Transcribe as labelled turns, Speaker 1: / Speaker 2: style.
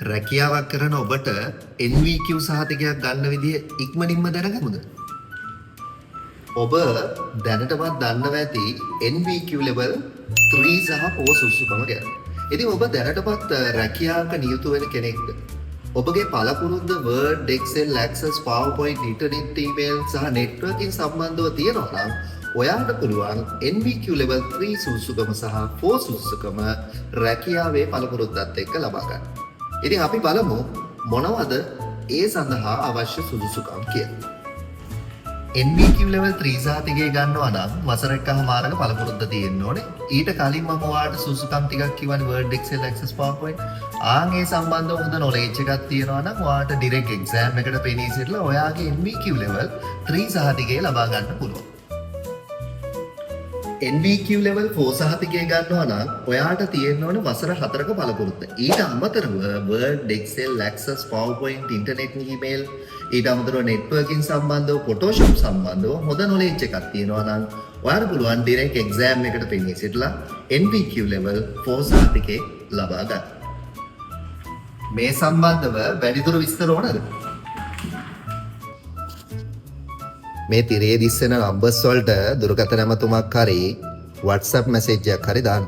Speaker 1: රැකියාවක් කරන ඔබට NVQ සහතිකයක් ගන්න විදිය ඉක්මනින්ම දැනගමුද? ඔබ දැනටමත් දන්නවා ඇති NVQ level 3 සහ 4 සුදුසුකම ගැන. ඉතින් ඔබ දැනටමත් රැකියාවක නියුතු වෙන කෙනෙක්ද? ඔබගේ පළපුරුද්ද Word, Excel, Access, PowerPoint, Internet email සහ නෙට්වර්කින් සම්බන්ධව තියෙනවා නම් ඔයාට පුළුවන් NVQ level 3 සුදුසුකම සහ 4 සුදුසුකම රැකියාවේ පළපුරුද්දත් එක්ක ලබා ගන්න. ඉතින් අපි බලමු මොනවද ඒ සඳහා අවශ්‍ය සුදුසුකම් කියලා. NVQ level 3 සහතිකය ගන්නවා නම් වසර එකහමාරක පළපුරුද්ද තියෙන්න ඕනේ. ඊට කලින් මම ඔයාලට සුදුසුකම් ටිකක් කිව්වනේ, Word, Excel, Access, PowerPoint. ආන් ඒ සම්බන්ධව හොඳ නොලෙජ් එකක් තියෙනවා නම් ඔයාලට ඩිරෙක්ට් එක්සෑම් එකට පෙනී සිටලා ඔයාගේ NVQ level 3 සහතිකය ලබා ගන්න පුළුවන්. NVQ level 4 සහතිකය ගන්නවා නම් ඔයාට තියෙන්න ඕන වසර 4ක පළපුරුද්ද. ඊට අමතරව Word, Excel, Access, PowerPoint, Internet email, ඊට අමතරව නෙට්වර්කින් සම්බන්ධව, Photoshop සම්බන්ධව හොඳ නොලෙජ් එකක් තියෙනවා නම් ඔයාට පුළුවන් ඩිරෙක්ට් එක්සෑම් එකට පෙනී සිටලා NVQ level 4 සහතිකය ලබා ගන්න. මේ සම්බන්ධව වැඩිදුර විස්තර ඕනද? මේ තිරයේ දිස්වෙන නම්බර්ස් වලට දුරකථන ඇමතුමක් හරි WhatsApp message එකක් හරි දාන්න.